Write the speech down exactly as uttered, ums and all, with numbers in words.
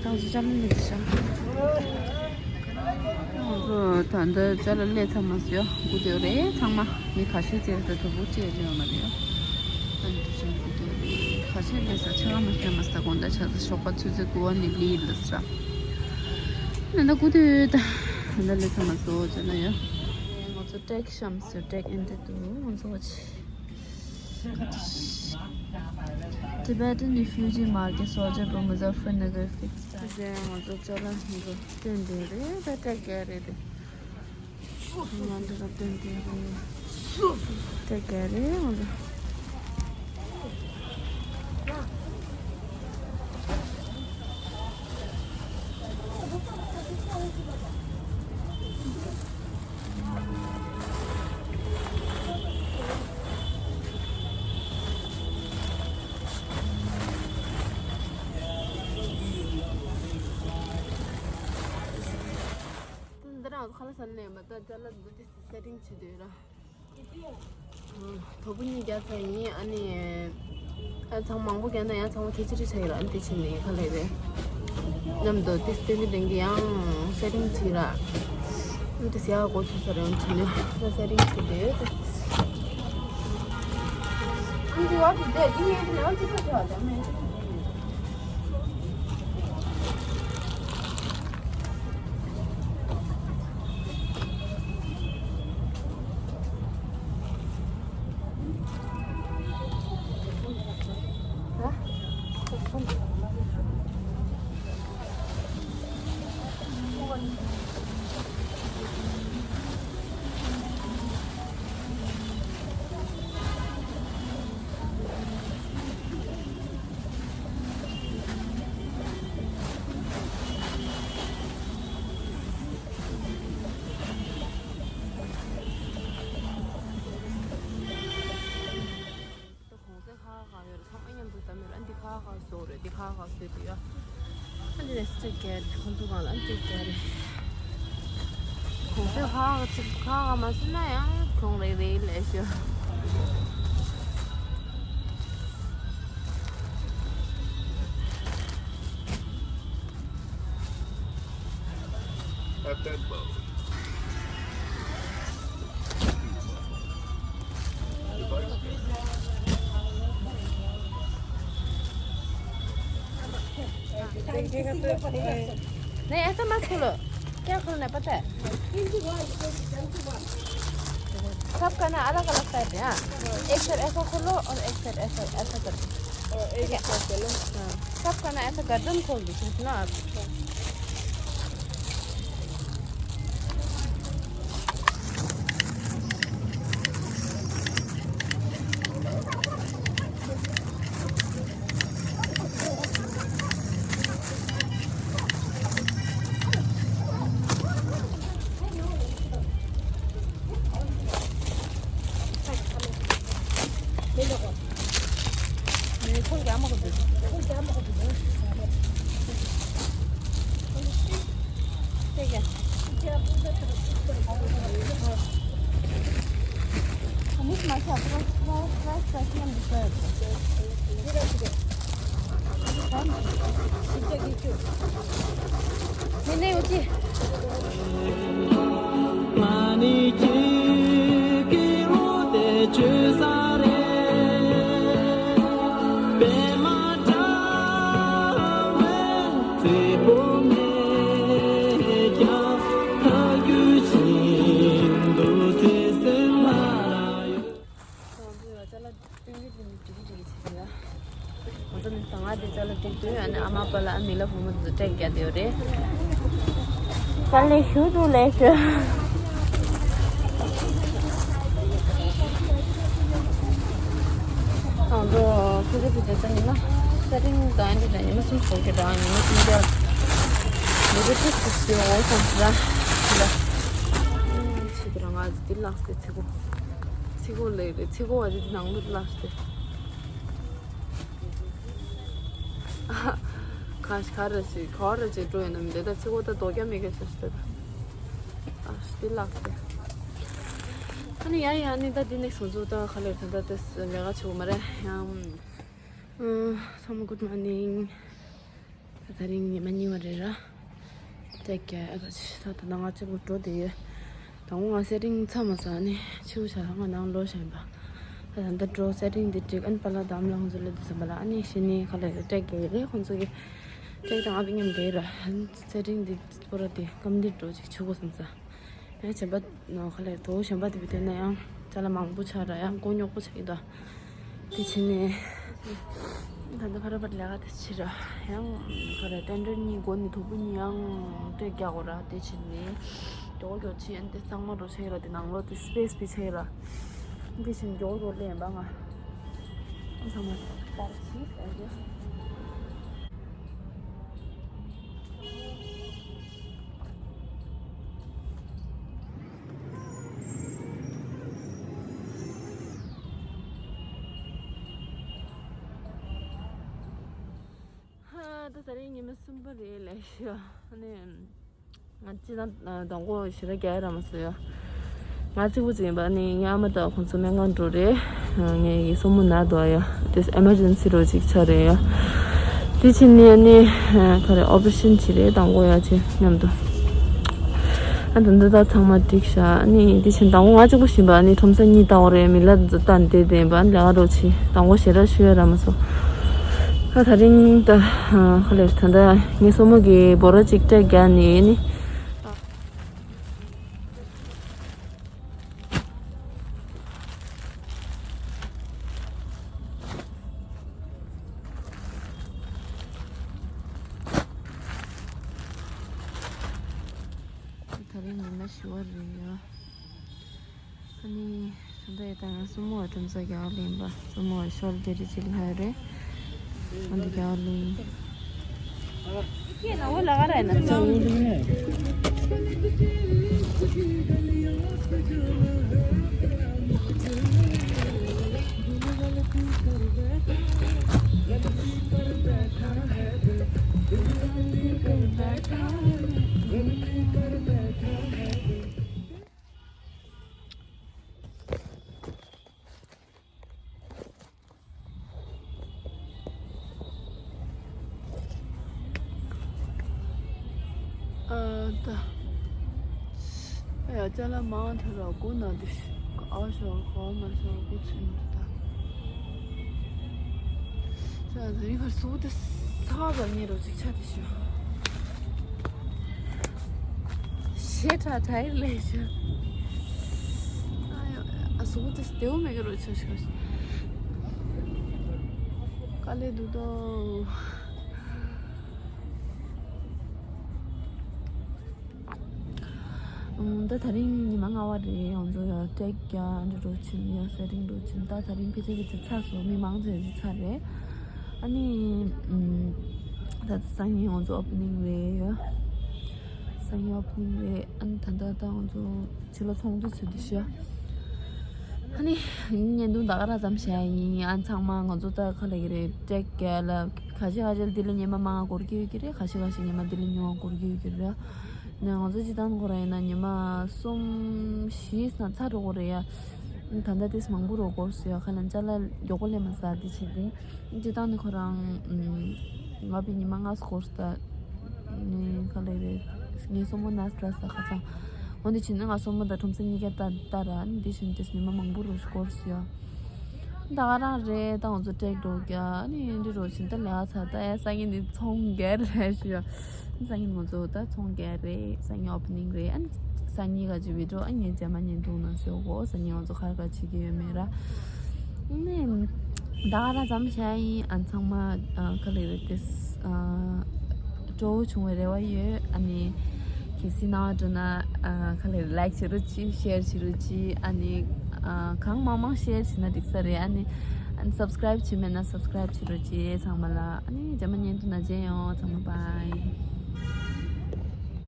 ང་ཚོ་ཅ་ལག་སླེབས་ཤག་ང་ཚོ་ད་ལྟ་ཅ་ལག་སླེབས་ཚར་མ་སོང་། སྒུག་བསྡད་ཡོད་རེད། ཚང་མ་མི་ཁ་ཤས་ཅིག་རེད། དོ་པོ་ཅིག་ལས་ཡོད་མ་རེད། ཨ་ནི་དུས་ཆེན་སྒུག་བསྡད་ཡོད་རེད། ཁ་ཤས་སླེབས་ས་ཆ་ག་མ་སླེབས་མ་ས། དགོང་དག་ཆ་ཚ་ཞོགས་པ་ཆུ་ཚོད་དགུ་པ་ནས་སླེབས་ལ་ས། ད་ལྟ་སྒུག་བསྡད་ཡོད། ད་ད་ལྟ་སླེབས་ཚར་མ་སོང་། ཅ་ལག་ཡོད། ང་ཚོ་ཊེག་བཤམས་སོང་། ཊེག་ཨེན་ཏི་དུ་ང་ཚོ་ཆེ། Tibetan refugee market, Soljapur, Muzaffarnagar, fixed time. དེ་ང་ཚོ་ཅ་ལག་ང་ཚོ་སྟོན་དེ་རེད། ད་ཊེག་ག་རེད་དེ། ང་ཚོ་སྟོན་དེ་རེད། ཊེག་ག་རེད་ང་ཚོ། འདི་རང་ཁ་ལག་ཟ་ནས་མ་ད་ཅ་ལག་འདི་དེ་སེ་ཊིང་བྱེད་དུས་ར། དོ་པོ་གཉིས་རྒྱག་ཚར་ཡིན། ཨ་ནི་ཨ་ཚང་མང་པོ་རྒྱག་ན་ཡང་ཚང་མ་ཁེ་ཆི་རི་ཆ་ཡི་ར། ཨ་ནི་དེ་ཕྱིན་ནས་ཁ་ལག་རེད། མཉམ་དུ་དེ་སྟོན་གི་ལེན་གི་ཡང་སེ་ཊིང་བྱེད་ར། ཨ་ནི་དེ་ཟ་ཡག་གོ་ཆུ་ས་རེད། ཨ་ནི་ཕྱིན་ནས་ང་སེ་ཊིང་བྱེད་དེ། གོང་ཚད་ཁག་ཁག་ཡོད་རེད། ཚང་མ་མཉམ་དུ་བསྡམས་ཡོད་རེད། ཨ་འདི་ཁག་ཁག་བཟོ་རེད། འདི་ཁག་ཁག་བཟོས་དུས་ཡ། ཨ་འདི་ནས་སྤྲད་རྒྱ་རེད། ཁོང་ཚོ་གང་ལ་ཨ་འདི་རྒྱ་རེད། གོང་ཚད་ཁག་ཁག་ཅིག་ཁག་ཁག་མ་བཟོས་ན་ཡང་གྱོང་རེ་རེ་ལས་ཤོར། नहीं, ऐसा मत खोलो। क्या खोलना है पता है? सबका ना अलग अलग टाइप है। हाँ, एक साइड ऐसा खोलो और एक साइड ऐसा, ऐसा कर दो। ठीक है। हाँ, सबका ना ऐसा गर्दन खोल दो, समझ ना आप। ང་ཚོ་ནི་ཟ་ང་དེ་ཅ་ལག་སྤྲད་དུས་ཨ་ནི་ཨ་མ་པ་ལ་ཨ་མི་ལ་བུ་མོ་དེ་ཚོ་སྤྲད་རྒྱག་དེ་ཡོད་རེད། ད་ལས་ཞུ་འདུག་ལས་ཞུ། ང་ཚོ་ཕི་ཟི་ཕི་ཟི་ད་ཉི་མ་ས་ཏིང་དང་ཨ་འདི་དང་ཉི་མ་གསུམ་ཞོགས་ཀྱི་དང་ཉི་མ་གསུམ་རྒྱབ་ཉི་མ་གཅིག་ཞིག་ཞུ་འོ་བསམ་ཟ་ལ། ཆེད་དུ་རང་ང་ཚོ་འདི་ལགས་སེ་ཚི་གོ་ཚི་གོ་ལས་རེད། ཚི་གོ་བ་རེད། འདི་ནང་ལོགས་ལགས་སེ། ག་ག་རེ་ཞིག་ག་རེ་ཅིག་འགྲོ་ཡོད་ན་མི་འདུག་ད་ཚི་གོ་ད་རྡོ་རྒྱ་མི་ག་ཆ་ཞིག་ད་ད་ཨ་ཤི་ལགས་ཏེ། ཨ་ནི་ཡ་ཡ་ནི་ད་འདི་ནེག་སོང་ཚུལ་ད་ག་ལེར་ད་ད་ཏེ་ལས་ཀ་ཆེ་བོ་མ་རེད་ཡང་། ཚང་མ་good morning། ད་རིང་ཉི་མ་གཉིས་པ་རེད་ར། ཏྲེག་རྒྱག་ཨ་ཁ་ཅིག་ད་ད་ང་གཅིག་པུ་འགྲོ་བསྡད་ཡོད། དང་པོ་ང་སེ་ཊིང་ཚར་མ་སོང་། ཨ་ནི་ཕྱི་པོ་ཆ་ལ་ང་ནང་ལོགས་བཞག་ཡིན་པ། ད་ད་ལྟ་འགྲོ་སེ་ཊིང་འདི་འགྲིག་ཨ་ནི་པཱ་ལགས་དང་ཨ་མ་ལགས་ཁོང་ཚོ་སླེབས་དུས་ཙམ་པ་ལ་ཨ་ནི་གཞི་ནས་ག་ལེར་ཏྲེག་རྒྱག་ཡོད་རེད། ཁོང་ཚོ་གི་ཏྲེག་དང་ཨ་ཕ་མཉམ་རྒྱག་ཡོད་ར། ཨ་ནི་སེ་ཊིང་འདི་སྤོ་ར་དེ་སྐམ་འདི་འགྲོ་ཅིག་བྱུག་དགོས་བསམ་ས། ཡང་གཞན་པ་ནང་ག་ལེར་དོ་གཞན་པ་དེ་བི་དེ་ན་ཡང་ཅ་ལག་མང་པོ་ཆགས་ར། ཡང་མགོ་རྙོག་པོ་ཆགས་ཀྱི་འདུག་དེ་བྱས་ནས་ད་ལྟ་ཕར་ཕར་ལས་ཀ་དེ་བྱེད་ར། ཡང་ག་ལེར་ཊེན་ཌར་གཉིས་སྒོ་ནས་དོ་པོ་གཉིས་ཡང་ཏྲེག་རྒྱག་དགོས་ར། དེ་བྱས་ནས་མགྱོགས་མགྱོགས་བྱས། ཨ་ནི་དེ་ཚང་མ་འགྲོ་ཆགས་ཀྱི་ར། དེ་ནང་ལོགས་དེ་སི་པེ་སི་བི་ཆགས་ཀྱི་ར། དེ་བྱས་ནས་མགྱོགས་མགྱོགས་སླེབས་ཡིན་པ་ང་། ཨ་ཚང་མ་ལྟར་བྱས། ཧ། ད་ད་རིང་ཉི་མ་གསུམ་པ་རེད་ལབ་ཤག་ཨ་ནི་ང་ཅི་ན་དང་པོ་ཞེ་དྲག་རྒྱག་ཡ་རག་མ་སོང་ཡ། ང་གཅིག་པུ་ཅིག་ཡིན་པ། ཨ་ནི་ངའི་ཨ་མ་དང་ཁོང་ཚོ་སྨན་ཁང་འགྲོ་རེད། ངའི་སྲུ་མོ་ན་འདུག་ཡ། དེ་ཨེ་མར་ཇེན་སི་རོ་ཅིག་ཆགས་རེད་ཡ། དེ་བྱས་ནས་ཨ་ནི་ག་རེ་ཨོ་པ་རེ་ཤན་བྱེད་རེད། དང་པོ་ཡ་ཅིག་མཉམ་དུ། ཨ་ད་འདི་དག་ཚང་མ་འགྲིག་ཤག་ཨ་ནི་དེ་བཞིན་དང་པོ་ང་གཅིག་པུ་ཞིག་ཡིན་པ། ཨ་ནི་ཁྲོམ་ས་གཉིས་ལྟ་བ་རེད། མི་ལ་ད་འདི་བསྡད་པ། ཨ་ནི་ལས་ཀ་རོ་ཆེ། དང་པོ་ཞེ་དྲག་ཤོད་ཡ་རག་མ་སོང་། ད་ད་རིང་ད་ག་ལེར་ད་ལྟ་ངའི་སྲུ་མོ་གིས་འབོ་ར་གཅིག་སྤྲད་རྒྱག་ནས་ཨ་ནི། ད་རིང་ཉི་མ་བཞི་པ་རེད་ཡ། ཨ་ནི་ད་ལྟ་ཡ་ད་ང་སྲུ་མོ་བ་ཁྲོམ་ས་རྒྱག་ལེན་པ། སྲུ་མོ་བ་ཤོར་དེ་རི་ཅིག་ལྷ་རེད། ཨ་འདི་རྒྱག་ལེན། ཨ་ད། ཨ་ཡ་ཅ་ལག་མང་ཐལ་ར། སྒོ་ན་དེ་ཨ་ཞོག་གོ་མ་ཞོག་སྒོ་ཚུན་དུ་ད། ཅ་ལག་དེ་རིང་ཁར་སུ་དེ་ས་ག་ཉེ་རོ་ཅིག་ཆ་དེ་ཞོ། ཞེ་ཁྲ་ཁྲ་ཡིར་ལས་ཞོ། ཨ་ཡ་ཨ་སུ་དེ་སྟེའུ་མེ་གི་རོ་ཆ་ཞོ། དཀའ་ལས་འདུག་དོ། ཨུམ། ད་ད་རིང་ཉི་མ་ལྔ་པ་རེད། ང་ཚོ་ཡ་ཏྲེག་རྒྱག་འདི་འགྲོ་ཕྱིན། ཡ་སེ་ཊིང་འགྲོ་ཕྱིན། ད་ད་རིང་ཕལ་ཆེར་ཕལ་ཆེར་ཚར་སོང་། མི་མང་ཆེ་ཆེ་ཚར་རེད། ཨ་ནི་ཨུམ། ད་སང་ཉིན་ང་ཚོ་ཨོ་པ་ནིང་རེད་ཡ། སང་ཉིན་ཨོ་པ་ནིང་རེད། ཨ་ནི་ད་ད་ད་ང་ཚོ་ཕྱི་ལོགས་ཚོགས་འདུ་ཚོགས་འདུ་ཤོད། ཨ་ནི་བརྙན་ཐུང་ད་ག་རང་ཙམ་བྱས་ཡིན། ཨ་ཚང་མ་ང་ཚོ་ད་ག་ལབ་ཀྱི་རེད། ཏྲེག་རྒྱག་ལ་ཁ་ཤས་ཁ་ཤས་འདི་ལ་ཉི་མ་མང་འགོར་གྱི་ཡོད་ཀྱི་རེད། ཁ་ཤས་ཁ་ཤས་ཉི་མ་འདི་ལ་ཉུང་བ་འགོར་གྱི་ཡོད་ཀྱི་རེད། ནས་ང་ཚོ་སྤྱིར་བཏང་ཁོ་རང་ཡིན་ན་ཉི་མ་གསུམ་བཞི་ཙམ་ཚར་འགྲོ་གི་རེད་ཡ། ད་ལྟ་ཏིས་མང་པོ་རོ་འགོར་སོང་ཡ། ཁ་ལན་ཅ་ལག་མགྱོགས་པོ་སླེབས་མ་སོང་། དེ་བྱས་ཏེ་སྤྱིར་བཏང་ནི་ཁོ་རང་ང་བི་ཉི་མ་ལྔ་འགོར་སོང་། ད་ནི་ག་ལབ་རེད། ངའི་སྲུ་མོ་ན་སི་ཏྲ་ས་ཁ་ཚང་། འོ་འདི་བྱས་ན་ང་སྲུ་མོ་དང་ཁྲོམ་ས་གཉིས་ཀ་ལྟ་ལྟ་ར། འདི་བྱས་ན་ཏིས་ཉི་མ་མང་པོ་རོ་འགོར་སོང་ཡ། ད་ག་རང་རེད། ད་ང་ཚོ་ཏྲེག་འགྲོ་རྒྱུ། ཨ་ནི་འདི་རོ་ཕྱིན་ད་ལས་ཚར། ད་ཡ་སང་ཉིན་ནི་ཚོང་རྒྱག་རེད་ཞུ་ཡ། སང་ཉིན་ང་ཚོ་ད་ཚོང་རྒྱག་རེད། སང་ཉིན་ཨོ་པ་ནིང་རེད། ཨ་ནི་སང་ཉིན་ག་ཅི་བི་ཌི་ཡོ་ཨ་ནི་རྗེས་མ་བརྙན་ཐུང་ནང་བཟོ་གོ། སང་ཉིན་ང་ཚོ་ག་རེ་ག་བྱེད་ཀྱི་ཡོད་མེད་ར། ནི་ད་ག་རང་ཙམ་བྱས་ཡིན། ཨ་ཚང་མ་ཨ་ག་ལབ་རེད། ཏིས་ཨ་སྤྲོ་བོ་བྱུང་བའི་རེ་བ་ཡོད། ཨ་ནི་གལ་སྲིད་སྣང་བ་འགྲོ་ན་ཨ་ག་ལབ་རེད། ལའིཀ་བྱེད་རོགས་གྱིས། ཤེར་བྱེད་རོགས་གྱིས། ཨ་ནི་ཨ་གང་མང་མང་ཤེར་བྱེད་ན་འགྲིག་ས་རེད། ཨ་ནི་ཨ་ནི་སབ་སི་ཀ་རའིབ་བྱེད་མེད་ན་སབ་སི་ཀ་རའིབ་བྱེད་རོགས་གྱིས་ཚང་མ་ལ། ཨ་ནི་རྗེས་མ་བརྙན་ཐུང་ནང་མཇལ་ཡོང་། ཚང་མ་བྷའི།